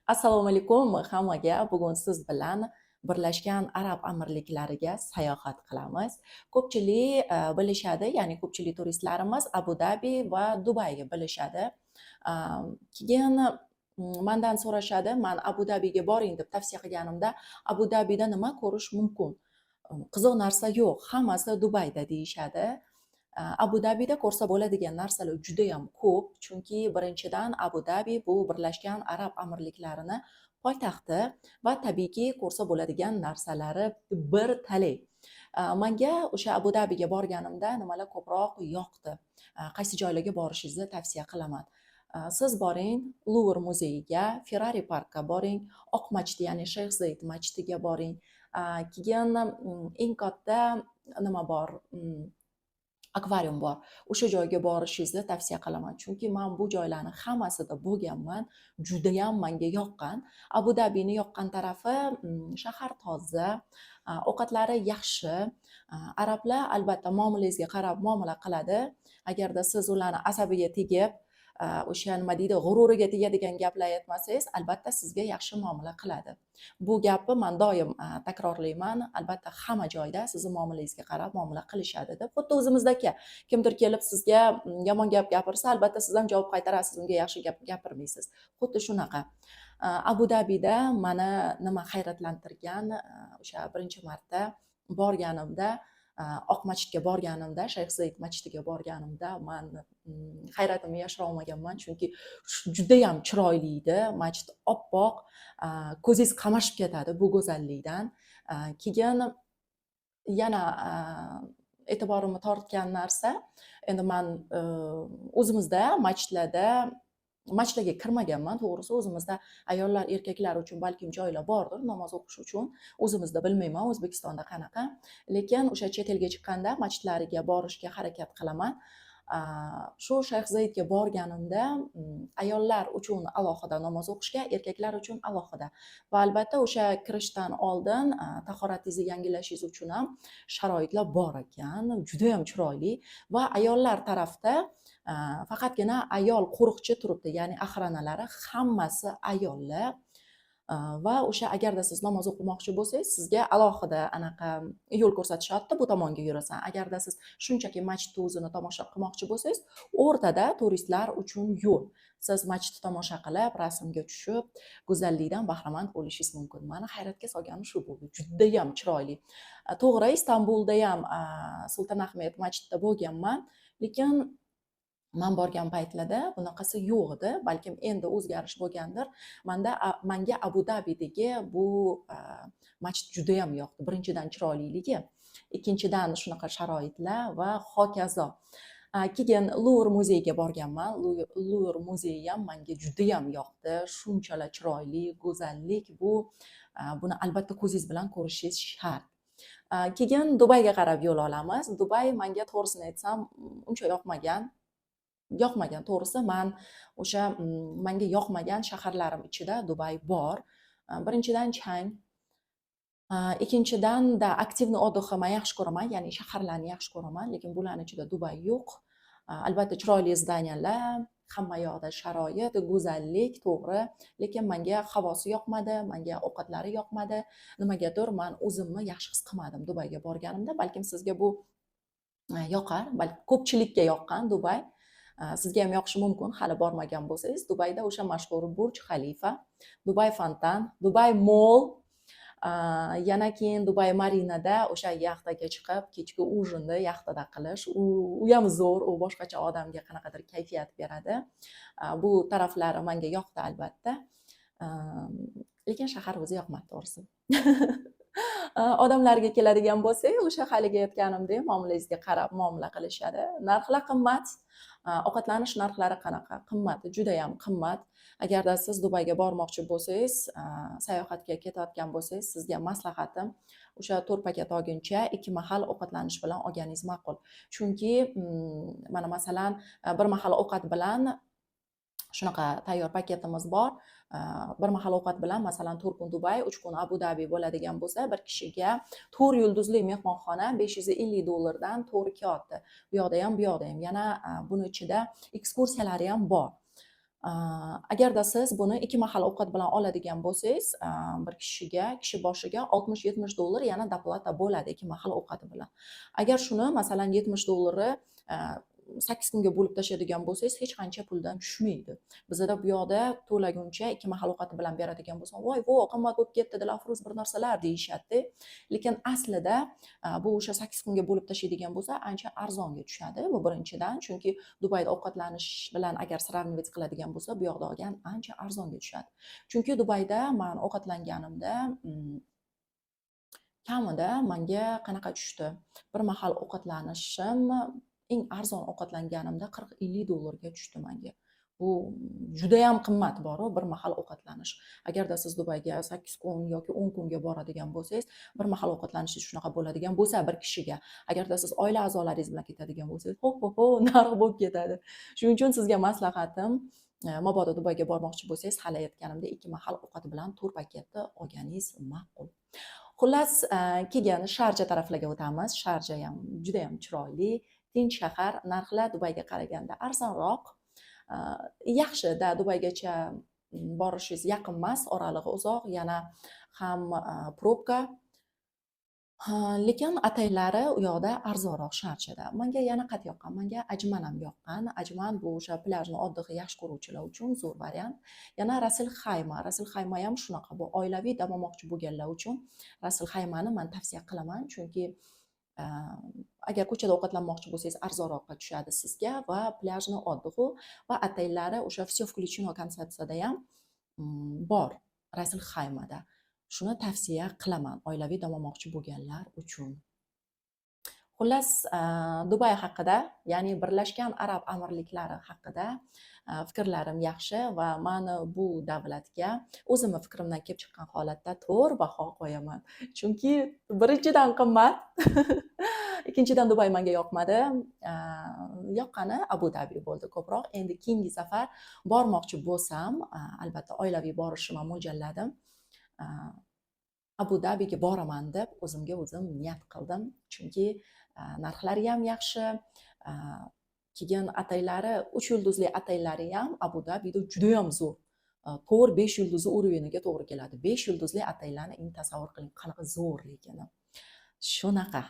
Assalomu alaykum hammaga. Bugun siz bilan Birlashgan Arab Amirliklariga sayohat qilamiz. Ko'pchilik bilishadi, ya'ni ko'pchilik turistlarimiz Abu Dabi va Dubayga bilishadi. Keyin mandan so'rashadi, man Abu Dabiga boring deb tavsiya qilganimda, Abu Dabida nima ko'rish mumkin? Qiziq narsa yo'q, hammasi Dubayda deyishadi. Abu Dabida ko'rsa bo'ladigan narsalar judayam ko'p, chunki birinchidan, Abu Dabi bu Birlashgan Arab Amirliklarini poytaxti va tabiiyki ko'rsa bo'ladigan narsalari bir talay. Manga o'sha Abu Dabiga borganimda nimalar ko'proq yoqdi? Qaysi joylarga borishingizni tavsiya qilaman. Siz boring Luvr muzeyiga, Ferrari parkka boring, Oq machit, ya'ni Shayx Zayd machitiga boring. Keyin eng katta nima bor? Akvarium bor. O'sha joyga borishingizni tavsiya qilaman. Chunki man bu joylarni hammasida bo'lganman, judayam menga yoqqan. Abu Dabini yoqqan tarafi shahar toza, ovqatlari yaxshi. Arablar albatta muomalangizga qarab muomala qiladi. Agarda siz ularni asabiga tegib, o'sha nima deydi, g'ururiga tegadigan gaplar aytmasangiz, albatta sizga yaxshi muomala qiladi. Bu gapni man doim takrorlayman. Albatta hamma joyda sizni muomalangizga qarab muomala qilishadi deb. Xuddi o'zimizdagi kimdir kelib sizga yomon gap gapirsa, albatta siz ham javob qaytarasiz, unga yaxshi gap gapirmaysiz. Xuddi shunaqa. Abu Dabida mani nima hayratlantirgan, o'sha birinchi marta borganimda, Oq machitga borganimda, Shayx Zayd machitiga borganimda man hayratimni yashira olmaganman, chunki judayam chiroyli edi. Machit oppoq, ko'zingiz qamashib ketadi bu go'zallikdan. Keyin yana e'tiborimni tortgan narsa, endi man o'zimizda machitlarda, machitlarga kirmaganman to'g'risi. O'zimizda ayollar, erkaklar uchun balkim joylar bordir namoz o'qish uchun o'zimizda, bilmayman O'zbekistonda qanaqa, lekin o'sha chet elga chiqqanda masjidlariga borishga harakat qilaman. Shu Shayx Zaydga borganimda ayollar uchun alohida namoz o'qishga, erkaklar uchun alohida va albatta o'sha kirishdan oldin tahoratingizni yangilashingiz uchun ham sharoitlar bor ekan, judayam chiroyli. Va ayollar tarafda faqatgina ayol qo'riqchi turibdi, ya'ni охрана lari hammasi ayollar. Va o'sha agarda siz namoz o'qimoqchi bo'lsangiz, sizga alohida anaqa yo'l ko'rsatishyapti, bu tomonga yurasan. Agarda siz shunchaki masjidni o'zini tomosha qilmoqchi bo'lsangiz, o'rtada turistlar uchun yo'l. Siz masjidni tomosha qilib, rasmga tushib, go'zallikdan bahramand bo'lishingiz mumkin. Mani hayratga solgani shu bo'ldi, judayam chiroyli. To'g'ri, Istanbulda ham Sulton Ahmed masjidida bo'lganman, lekin man borgan paytlarda bunaqasi yo'q edi. Balkim endi o'zgarish bo'lgandir. Manga Abu Dabidagi bu masjid judayam yoqdi. Birinchidan, chiroyliligi, ikkinchidan, shunaqa sharoitlar va hokazo. Keyin Luvr muzeyiga borganman. Luvr muzeyi ham manga judayam yoqdi. Shunchalar chiroyli, go'zallik bu, buni albatta ko'zingiz bilan ko'rishingiz shart. Keyin Dubayga qarab yo'l olamiz. Dubay manga, to'g'risini aytsam, uncha yoqmagan, yoqmagan to'g'risi. Man o'sha manga yoqmagan shaharlarim ichida Dubay bor. Birinchidan, chang. Ikkinchidan да, активный отдых man yaxshi ko'raman, ya'ni shaharlarni yaxshi ko'raman, lekin bularni ichida Dubay yo'q. Albatta chiroyli здания lar, hamma yoqda sharoit, go'zallik, to'g'ri, lekin manga havosi yoqmadi, manga ovqatlari yoqmadi. Nimagadir man o'zimni yaxshi his qilmadim Dubayga borganimda. Balkim sizga bu yoqar, balki ko'pchilikka yoqqan Dubay. Sizga ham yoqishi mumkin, hali bormagan bo'lsangiz. Dubayda o'sha mashhur Burj Xalifa, Dubay fontan, Dubay Mall, yana keyin Dubay Marinada o'sha yaxtaga chiqib, kechki ужин ni yaxtada qilish, u ham zo'r, u boshqacha odamga qanaqadir kayfiyat beradi. Bu taraflari manga yoqdi albatta. Lekin shahar o'zi yoqmadi to'g'risi. Odamlarga keladigan bo'lsak, o'sha haligi aytganimdek, muomalangizga qarab muomala qilishadi. Narxlar qimmat. Ovqatlanish narxlari qanaqa? Qimmat, judayam qimmat. Agarda siz Dubayga bormoqchi bo'lsangiz, sayohatga ketayotgan bo'lsangiz, sizga maslahatim, o'sha to'rt paket olguncha ikki mahal ovqatlanish bilan olganingiz ma'qul. Chunki mana masalan, bir mahal ovqat bilan shunaqa tayyor paketimiz bor. Bir mahal ovqat bilan, masalan, 4 kun Dubay, 3 kun Abu Dabi bo'ladigan bo'lsa, bir kishiga to'rt yulduzli mehmonxona 550 dollardan to'g'ri kelyapti. Bu yoqda ham, bu yoqda ham. Yana buni ichida ekskursiyalari ham bor. Agarda siz buni ikki mahal ovqat bilan oladigan bo'lsangiz, bir kishiga, kishi boshiga 60-70 dollar yana доплата bo'ladi ikki mahal ovqati bilan. Agar shuni, masalan, 70 dollarni 8 kunga bo'lib tashlaydigan bo'lsangiz, hech qancha puldan tushmaydi. Bizada bu yoqda to'laguncha ikki mahal ovqati bilan beradigan bo'lsa, "Voy vo, qimmat bo'lib ketdi, Dilafruz, bir narsalar", deyishadida. Lekin aslida bu o'sha 8 kunga bo'lib tashlaydigan bo'lsa, ancha arzonga tushadi. Bu birinchidan, chunki Dubayda ovqatlanish bilan agar сравнивать qiladigan bo'lsa, bu yoqda olgan ancha arzonga tushadi. Chunki Dubayda man ovqatlanganimda kamida manga qanaqa tushdi? Bir mahal ovqatlanishim, eng arzon ovqatlanganimda 40-50 dollarga tushdi manga. Bu judayam qimmat boru bir mahal ovqatlanish. Agarda siz Dubayga 8 kun yoki 10 kunga boradigan bo'lsangiz, bir mahal ovqatlanishingiz shunaqa bo'ladigan bo'lsa bir kishiga. Agarda siz oila a'zolaringiz bilan ketadigan bo'lsangiz, ho ho ho narx bo'lib ketadi. Shuning uchun sizga maslahatim, mabodo Dubayga bormoqchi bo'lsangiz, hali aytganimdek, ikki mahal ovqat bilan tur paketni olganingiz ma'qul. Xullas, keyin Sharja taraflarga o'tamiz. Sharja ham judayam chiroyli, tinch shahar. Narxlar Dubayga qaraganda arzonroq. Yaxshi-da, Dubaygacha borishingiz yaqin emas, oralig'i uzoq, yana ham пробка. Lekin otellari u yoqda arzonroq, Sharjada. Manga yana qayerda yoqqan? Manga Ajman ham yoqqan. Ajman bu o'sha plyajni отдых yaxshi ko'ruvchilar uchun zo'r variant. Yana Rasil Xayma. Rasil Xayma ham shunaqa, bu oilaviy dam olmoqchi bo'lganlar uchun Rasil Xaymani man tavsiya qilaman, chunki agar ko'chada ovqatlanmoqchi bo'lsangiz, arzonroqqa tushadi sizga va plyajni отдых u va otellari o'sha все включено konsepsiyada ham bor Rasil Xaymada. Shuni tavsiya qilaman oilaviy dam olmoqchi bo'lganlar uchun. Xullas, Dubay haqida, ya'ni Birlashgan Arab Amirliklari haqida fikrlarim yaxshi va mani bu davlatga o'zimni fikrimdan kelib chiqqan holatda to'rt baho qo'yaman. Chunki birinchidan, qimmat, ikkinchidan, Dubay menga yoqmadi. Yoqqani Abu Dabi bo'ldi ko'proq. Endi keyingi safar bormoqchi bo'lsam, albatta oilaviy borishimni mo'ljalladim. Abu Dabiga boraman deb o'zimga o'zim niyat qildim. Chunki narxlari ham yaxshi, keyin otellari, 3 yulduzli otellari ham Abu Dabida judayam zo'r. 4-5 yulduzli уровень iga to'g'ri keladi. 5 yulduzli otellarni endi tasavvur qiling, qanaqa zo'rligini. Shunaqa.